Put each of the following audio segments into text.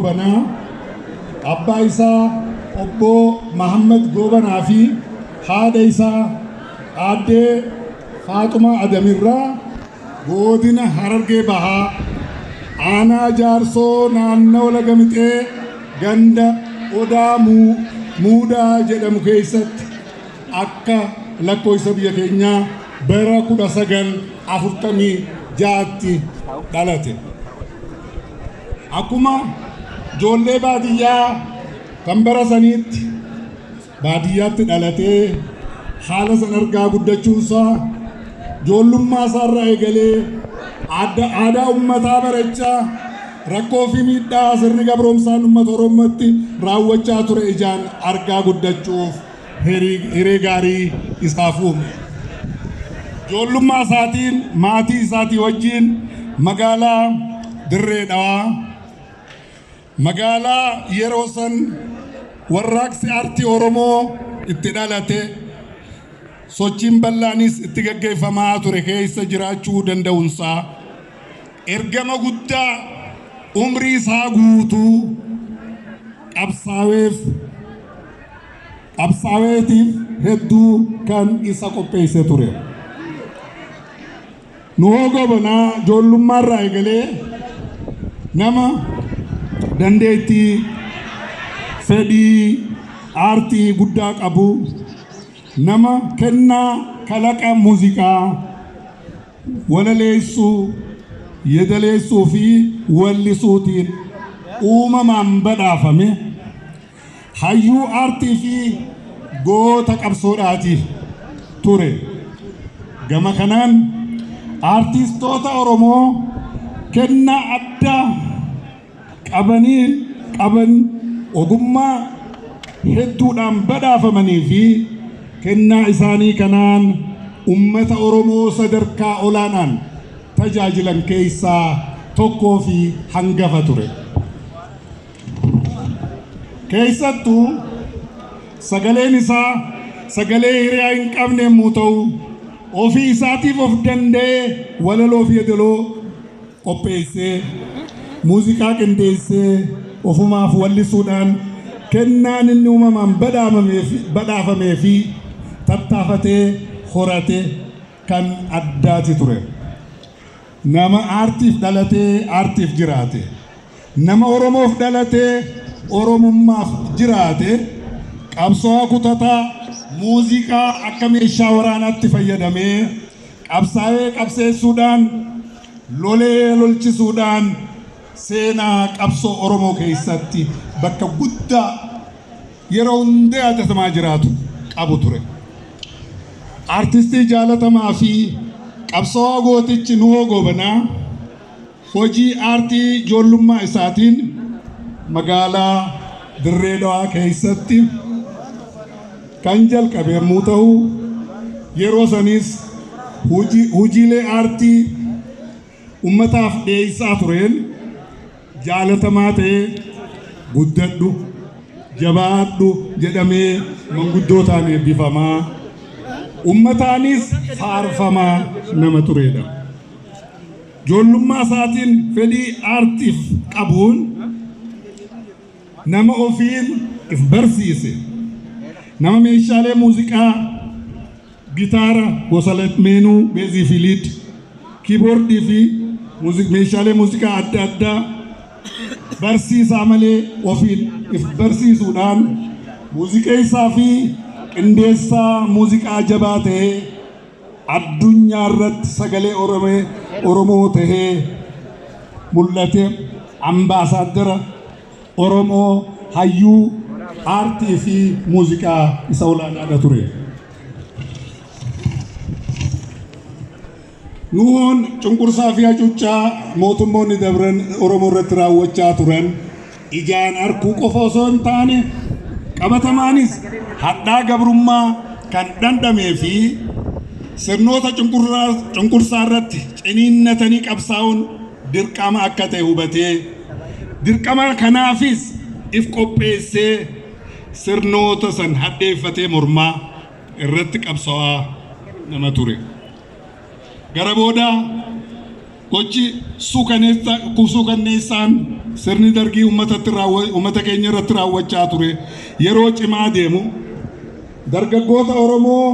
Goobanaa abbaa isaa obbo Mahammad Goobanaa fi haadha isaa aaddee Faaxumaa Adamirraa godina Harargee Bahaa aanaa Jaarsoo naannawa Laga Mixee ganda Odaa Muudaa jedhamu keessatti akka lakkoofsa biyya keenyaa bara 1946tti dhalate. Akkuma ijoollee baadiyyaa kan bara saniitti baadiyyaatti dhalatee haala san argaa guddachuunsaa ijoollummaa isaarraa eegalee aadaa uummataa barachaa rakkoo fi miidhaa sirni gabroomsaan uummata Oromootti raawwachaa ture ijaan argaa guddachuuf hiree gaarii isaaf uume. Ijoollummaa isaatiin maatii isaatii wajjin magaalaa Dirree Dhawaa magaalaa yeroo san warraaqsi aartii Oromoo itti dhalate sochiin bal'aanis itti gaggeeffamaa ture keessa jiraachuu danda'uunsaa ergama guddaa umrii isaa guutuu qabsaaweetiif hedduu kan isa qopheesse ture. Nuhoo Goobanaa ijoollummaarraa eegalee nama dandeettii fedhii aartii guddaa qabu, nama kennaa kalaqa muuziqaa walaleessuu, yeedaleessuu fi wallisuutiin uumamaan badhaafame, hayyuu aartii fi goota qabsoodhaati ture. Gama kanaan aartistoota Oromoo kennaa addaa qaban ogummaa hedduudhaan badhaafamanii fi kennaa isaanii kanaan ummata Oromoo sadarkaa olaanaan tajaajilan keessaa tokkoo fi hangafa ture. Keessattuu sagaleen isaa sagalee hiriyaa hin qabne yommuu ta'u, ofii isaatiif of danda'ee walaloo fi yeedaloo qopheessee muuziqaa qindeessee ofumaaf wallisuudhaan kennaan inni uumamaan badhaafamee fi tattaafatee horate kan addaati ture. Nama aartiif dhalatee aartiif jiraate, nama Oromoof dhalatee Oromummaaf jiraate, qabsoo kutataa muuziqaa akka meeshaa waraanaatti fayyadamee qabsaa'ee qabseessuudhaan lolee lolchisuudhaan seenaa qabsoo Oromoo keessatti bakka guddaa yeroo hunda yaadatamaa jiraatu qabu ture. Aartistii jaalatamaa fi qabsoo gootichi Nuhoo Goobanaa hojii aartii ijoollummaa isaatiin magaalaa Dirree Dhawaa keessatti kan jalqabe yommuu ta'u, yeroo sanis hojiilee aartii ummataaf dhiyeessaa tureen jaalatamaa ta'ee guddadhu jabaadhu jedhamee manguddootaan eebbifamaa ummataanis faarfamaa nama turedha. Ijoollummaa isaatiin fedhii aartiif qabuun nama ofiin if barsiise, nama meeshaalee muuziqaa gitaara gosa lameenuu beezii fi lead, kiiboordii fi meeshaalee muuziqaa adda addaa barsiisaa malee ofiin if barsiisuudhaan muuziqeessaa fi qindeessaa muuziqaa jabaa ta'ee addunyaa irratti sagalee Oromoo ta'ee mul'ate, ambaasaaddara Oromoo hayyuu aartii fi muuziqaa isa olaanaadha ture. Nuhoon cunqursaa fi hacuuccaa mootummoonni dabran Oromoo irratti raawwachaa turan ijaan arguu qofa osoo hin taane qabatamaanis hadhaa gabrummaa kan dhandhamee fi sirnoota cunqursaa irratti ciniinnatanii qabsaa'uun dirqama akka ta'e hubatee dirqama kanaafis if qopheessee sirnoota san hadheeffatee mormaa irratti qabsaa'aa nama ture. Gara booda Gochi suukanneessaan sirni Dargii uummata keenya irratti raawwachaa ture yeroo cimaa deemu, dargaggoota Oromoo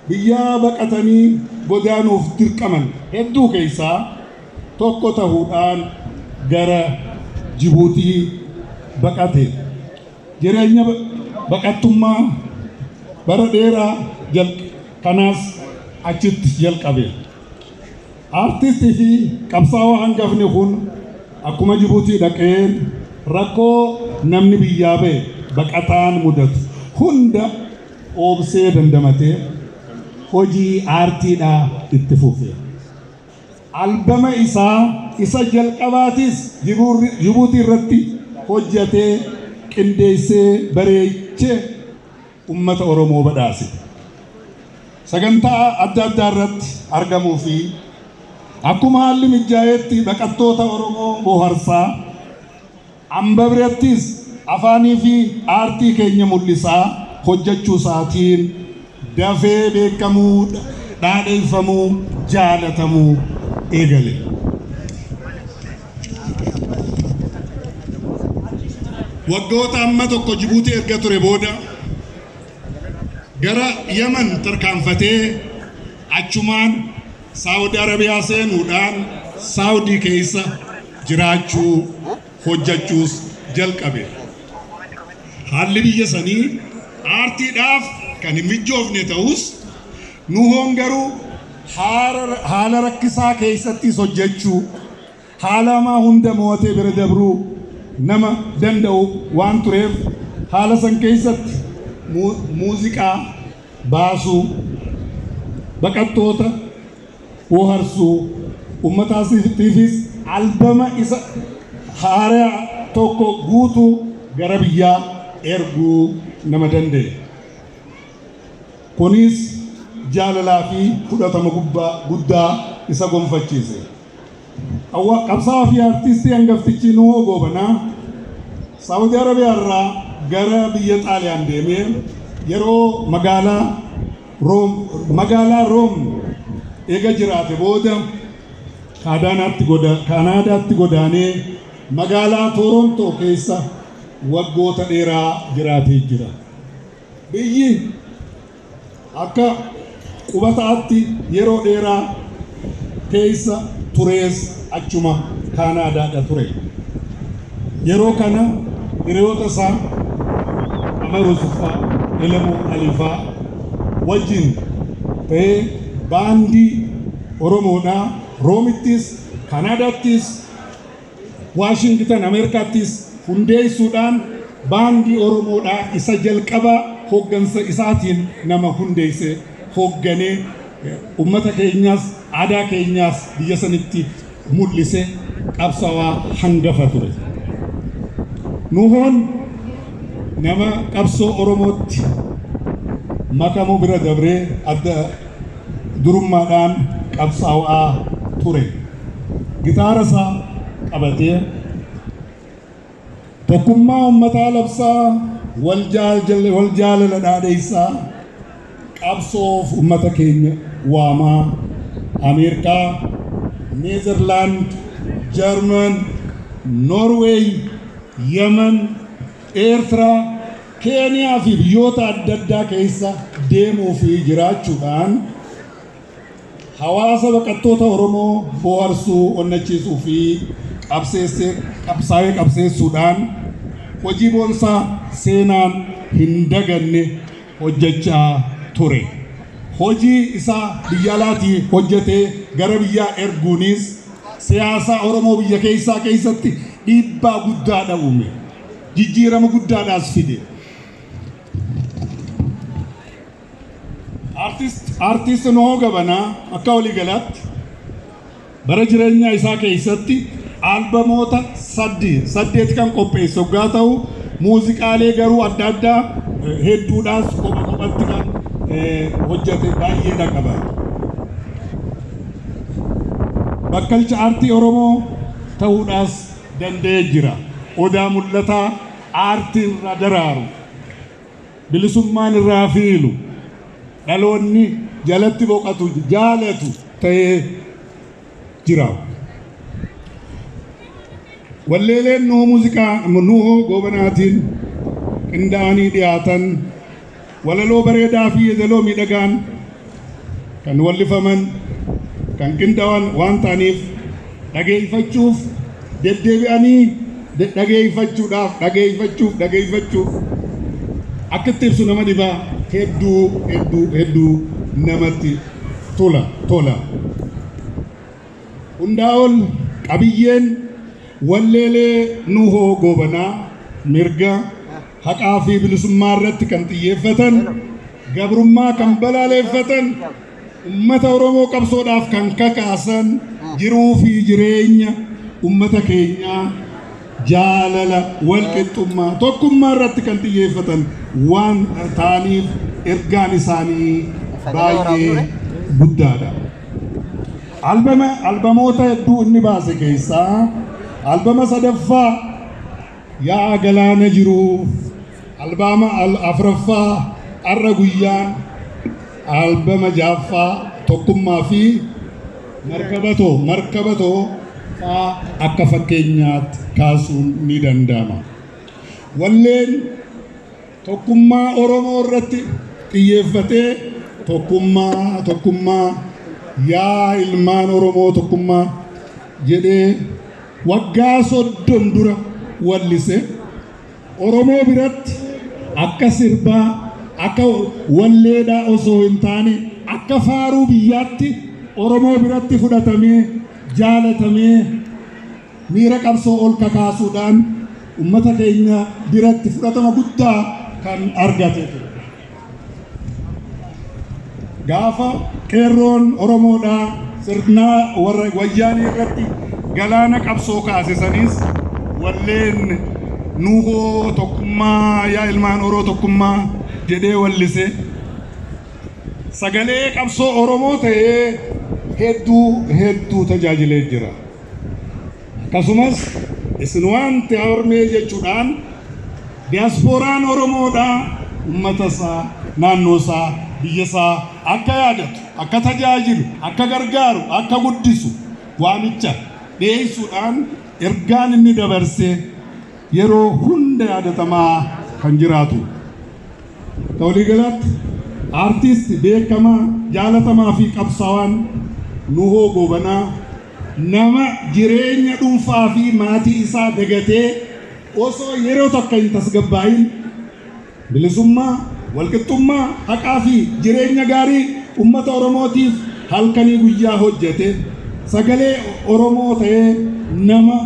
biyyaa baqatanii godaanuuf dirqaman hedduu keessaa tokko ta'uudhaan gara Jibuutii baqate. Jireenya baqattummaa bara dheeraa kanaas achitti jalqabe. Aartistii fi qabsaa'aa hangafni kun akkuma Jibuutii dhaqeen rakkoo namni biyyaa ba'e baqataan mudatu hunda obsee dandamatee hojii aartiidhaa itti fufe. Albama isaa isa jalqabaatis Jibuutii irratti hojjetee, qindeessee, bareechee uummata Oromoo badhaase. Sagantaa adda addaa irratti argamuu fi akkuma haalli mijaa'etti baqattoota Oromoo bohaarsaa, hamba birattis afaanii fi aartii keenya mul'isaa hojjechuu isaatiin dafee beekamuu, dhaadheeffamuu, jaalatamuu eegale. Waggoota amma tokko Jibuutii erga ture booda gara Yaman tarkaanfatee, achumaan Saawudi Arabiyaa seenuudhaan Saawudii keessa jiraachuu, hojjechuus jalqabe. Haalli biyya sanii aartiidhaaf kan hin mijoofne ta'us, Nuhoon garuu haala rakkisaa keessattis hojjechuu, haala hamaa hunda mo'atee bira dabruu nama danda'u waan tureef, haala san keessatti muuziqaa baasuu, baqattoota bohaarsuu, uummataatiifis albama isa haaraa tokko guutuu gara biyyaa erguu nama danda'e. Kunis jaalalaa fi fudhatama guddaa isa gonfachiise. Qabsaa'aa fi aartistii hangaftichi Nuhoo Goobanaa Saawudii Arabiyaa irraa gara biyya Xaaliyaan deemee yeroo magaalaa Room eega jiraate booda Kaanaadaatti godaanee magaalaa Toorontoo keessa waggoota dheeraa jiraatee jira. Biyyi akka qubataatti yeroo dheeraa keessa turees achuma Kaanaadaadha ture. Yeroo kana hiriyoota isaa Qamar Yusuffaa, Elemoo Alifaa wajjin ta'ee baandii Oromoodhaa Roomittis, Kaanaadaattis, Waashingitan Ameerikaattis hundeessuudhaan baandii Oromoodhaa isa jalqaba hooggansa isaatiin nama hundeesse, hoogganee, uummata keenyaas aadaa keenyaas biyya sanitti mul'ise, qabsaa'aa hangafa ture. Nuhoon nama qabsoo Oromootti makamuu bira dabree adda durummaadhaan qabsaa'aa ture. Gitaara isaa qabatee tokkummaa uummataa labsaa, wal jaalala dhaadheessaa, qabsoof uummata keenya waamaa Ameerikaa, Neezerlaand, Jarman, Noorweey, Yemen, Eertiraa, Keeniyaa fi biyyoota adda addaa keessa deemuu fi jiraachuudhaan hawaasa baqattoota Oromoo bohaarsuu, onnachiisuu fi qabseessee, qabsaa'ee qabseessuudhaan hojii boonsaa seenaan hin daganne hojjechaa ture. Hojii isaa biyya alaatii hojjetee gara biyyaa erguunis siyaasa Oromoo biyya keessaa keessatti dhiibbaa guddaadha uume. Jijjiirama guddaadhaas fide. Artist Nuhoo Gabanaa akka waliigalaatti bara jireenya isaa keessatti albamoota saddeet kan qopheesse hoggaa ta'u, muuziqaalee garuu adda addaa hedduudhaas kopha kophatti kan hojjete baay'eedha qaba. Bakkalcha aartii Oromoo ta'uudhaas danda'ee jira. Odaa mul'ataa aartiin irraa daraaru, bilisummaan irraa fiilu, dhaloonni jalatti boqotu, jaalatu ta'ee jira. Walleeleen Nuhoo muuziqaa Nuhoo Goobanaatiin qindaa'anii dhiyaatan walaloo bareedaa fi yeedaloo miidhagaan kan wallifaman kan qindaa'an waan ta'aniif dhageeffachuuf deddeebi'anii dhageeffachuudhaaf dhageeffachuuf dhageeffachuuf akka itti ibsu nama dhibaa hedduu hedduu hedduu namatti tola tola. Hundaa ol qabiyyeen walleelee Nuhoo Goobanaa mirga haqaa fi bilisummaa irratti kan xiyyeeffatan, gabrummaa kan balaaleffatan, ummata Oromoo qabsoodhaaf kan kakaasan, jiruu fi jireenya ummata keenyaa jaalala, walqixxummaa, tokkummaa irratti kan xiyyeeffatan waan ta'aniif ergaan isaanii baay'ee guddaadha. Albama albamoota hedduu inni baase keessaa albama sadaffaa Yaa Galaana Jiruu, albama afraffaa Arra Guyyaan, albama ja'affaa Tokkummaa fi Markabatoo Markabatoo faa akka fakkeenyaatti kaasuun ni danda'ama. Walleen tokkummaa Oromoo irratti xiyyeeffatee tokkummaa tokkummaa yaa ilmaan Oromoo tokkummaa jedhee waggaa 30 dura wallise Oromoo biratti akka sirbaa akka walleedhaa osoo hin taane akka faaruu biyyaatti Oromoo biratti fudhatamee jaalatamee miira qabsoo ol kakaasuudhaan ummata keenya biratti fudhatama guddaa kan argate ture. Gaafa qeerroon Oromoodhaa sirnaa warra wayyaanee irratti galaana qabsoo kaase sanis walleen Nuhoo tokkummaa yaa ilmaan Oroo tokkummaa jedhee wallise sagalee qabsoo Oromoo ta'ee hedduu hedduu tajaajilee jira. Akkasumas isin wanti harmee jechuudhaan diyaaspooraan Oromoodhaa ummata isaa, naannoo isaa, biyya isaa akka yaadatu, akka tajaajilu, akka gargaaru, akka guddisu waamicha dhiyeessuudhaan ergaan inni dabarse yeroo hunda yaadatamaa kan jiraatu. Akka waliigalaatti aartisti beekamaa, jaalatamaa fi qabsaawaan Nuhoo Goobanaa nama jireenya dhuunfaa fi maatii isaa dagatee osoo yeroo takka hin tasgabbaa'in bilisummaa, walqixxummaa, haqaa fi jireenya gaarii ummata Oromootiif halkanii guyyaa hojjete, sagalee Oromoo ta'ee nama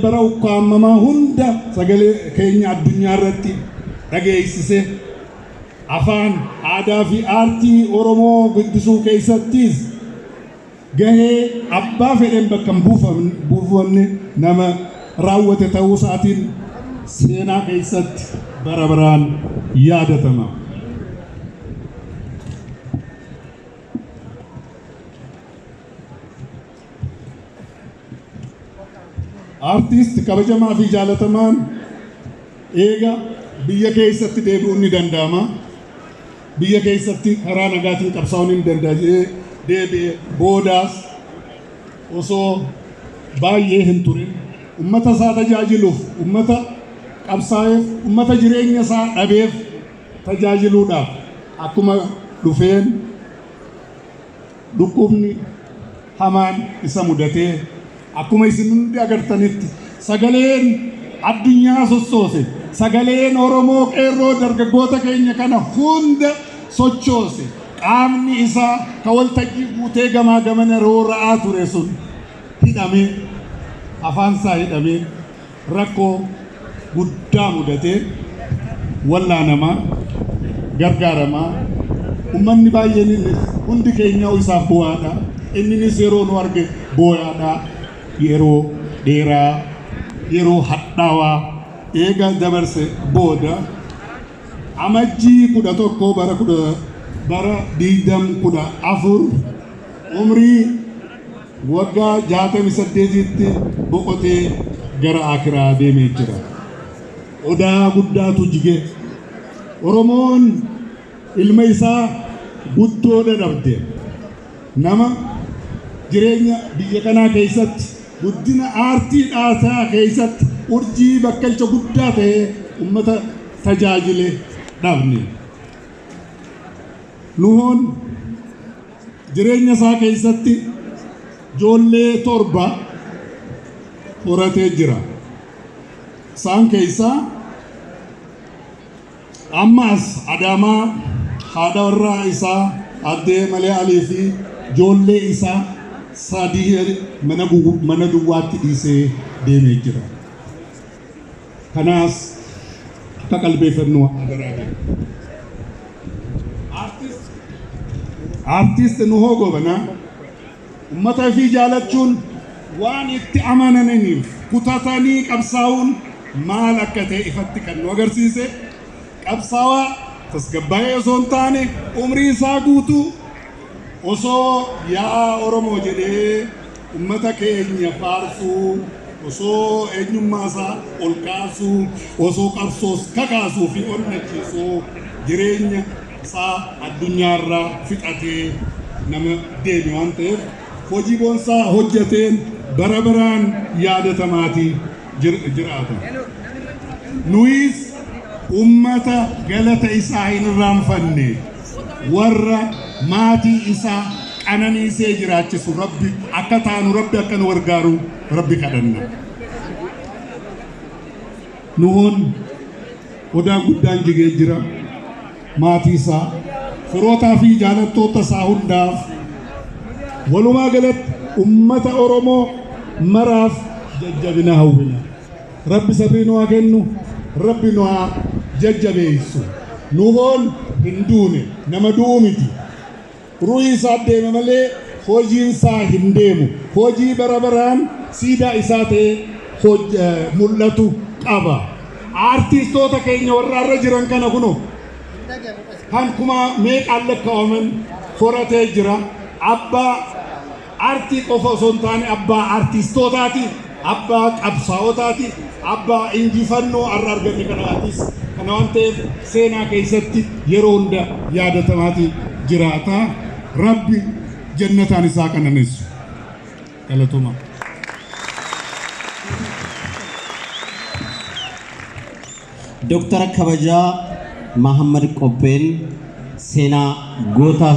bara ukkaamamaa hunda sagalee keenya addunyaa irratti dhageessise, afaan, aadaa fi aartii Oromoo guddisuu keessattis gahee abbaa fedheen bakka hin buufamne nama raawwate ta'uu isaatiin seenaa keessatti bara baraan yaadatama. Aartiist kabajamaa fi jaalatamaan eega biyya keessatti deebi'uun ni danda'ama. Biyya keessatti karaa nagaatiin qabsaa'uun ni danda'a jedhee deebi'e boodaas osoo baay'ee hin turin ummata isaa tajaajiluuf, ummata qabsaa'eef, ummata jireenya isaa dhabeef tajaajiluudhaaf akkuma dhufeen dhukkubni hamaan isa mudatee akkuma isin hundi agartanitti sagaleen addunyaa sossoose, sagaleen Oromoo qeerroo dargaggoota keenya kana hunda sochoose, qaamni isaa ka waltajjii guutee gamaa gamana roora'aa ture sun hidhamee, afaan isaa hidhamee rakkoo guddaa mudatee wallaanamaa, gargaaramaa, ummanni baay'een hundi keenya isaaf bu'aadha. Inninis yeroo nu arge booyaadha. Yeroo dheeraa, yeroo hadhaawaa eega dabarse booda Amajjii 11 bara 2014 umrii waggaa 68tti boqotee gara Akiraa deemee jira. Odaa guddaatu jige. Oromoon ilma isaa guddoo dhabde. Nama jireenya biyya kanaa keessatti Guddina aartii dhaasaa keessatti urjii bakkalcha guddaa ta'ee uummata tajaajile dhabne. Nuhoon jireenya isaa keessatti ijoollee 7 horatee jira. Isaan keessaa ammas Adaamaa haadha warraa isaa Addee Malee Alii fi ijoollee isaa 3 mana duwwaatti dhiisee deemee jira. Kanaas akka qalbeeffannu adaraa jenna. Artist Nuhoo Gobanaa uummata ofii jaalachuun waan itti amananiif kutatanii qabsaa'uun maal akka ta'e ifatti kan nu agarsiise qabsaa'aa tasgabbaa'ee osoo hin taane umrii isaa guutuu osoo yaa Oromoo jedhee uummata keenya faarsuu osoo eenyummaa isaa ol kaasuu osoo qabsoos kakaasuu fi onnachiisuu jireenya isaa addunyaarraa fixatee nama deeme waan ta'eef hojii boonsaa hojjeteen bara baraan yaadatamaatii jiraata. Nuyis uummata galata isaa hin irraanfanne warra maatii isaa qananiisee jiraachisu Rabbi akka taanu Rabbi akka nu gargaaru Rabbi kadhanna. Nuhoon odaa guddaan jigee jira. Maatii isaa firootaa fi jaalattoota isaa hundaaf walumaa galatti uummata Oromoo maraaf jajjabina hawwina. Rabbi sabrii nu haa kennu, Rabbi nu haa jajjabeessu. Nuhoon hin duune, nama du'u miti. Ruuhii isaa deema malee hojiin isaa hin deemu. Hojii bara baraan siidaa isaa ta'ee mul'atu qaba. Aartistoota keenya warra irra jiran kana kunoo kan kuma meeqaan lakkaa'aman horatee jira. Abbaa aartii qofa osoo hin taane abbaa aartistootaati, abbaa qabsaa'otaati, abbaa injifannoo har'a arganne kanaatis. Kana waan ta'eef seenaa keessatti yeroo hunda yaadatamaatii jiraata. Rabbi jannataan isaa qananeessu. Galatoomaa. Dooktara kabajaa Mahammad Qopheen seenaa goota